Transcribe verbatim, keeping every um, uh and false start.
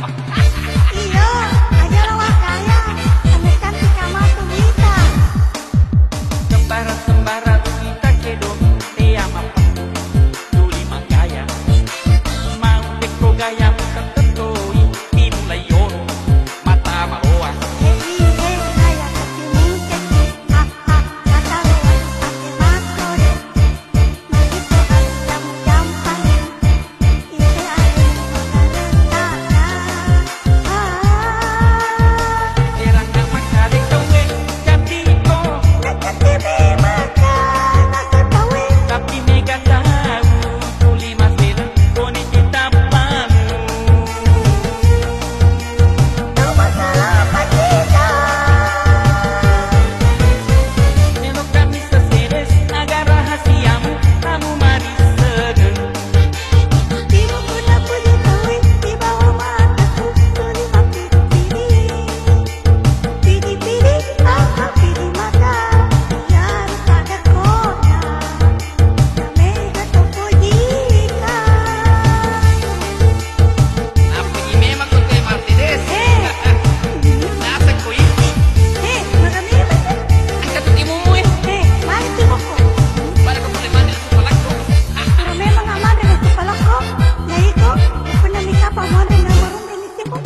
Iyo, aja lo wakkaya, ame cantik kamu tuh bisa. Sembarang-sembarang kita kedo, tea mapa, tuli manggaya. Mau teko gaya muka tetoi, timulai yoro, mata maroa. Eh, eh, eh, gaya kaki muncaki, ah, ah, mata roa, pakai masker. Timukkuna puji tauwe, di bawah mataku tuli mappiri-piri. Piri-piri, aha, piri mata, iyaro pada kota. Namega to pojika. Nappuji memang ko te Martinez. Eh. Naseng ko iki. Eh, maka memang. Angkat tu timumu, eh. Eh, mari timukku. Pada ko boleh mandi langsung palakko. Kalau memang nggak mandi langsung palakko, ya itu, pernah nikah apa mandi nama rumah ini timu?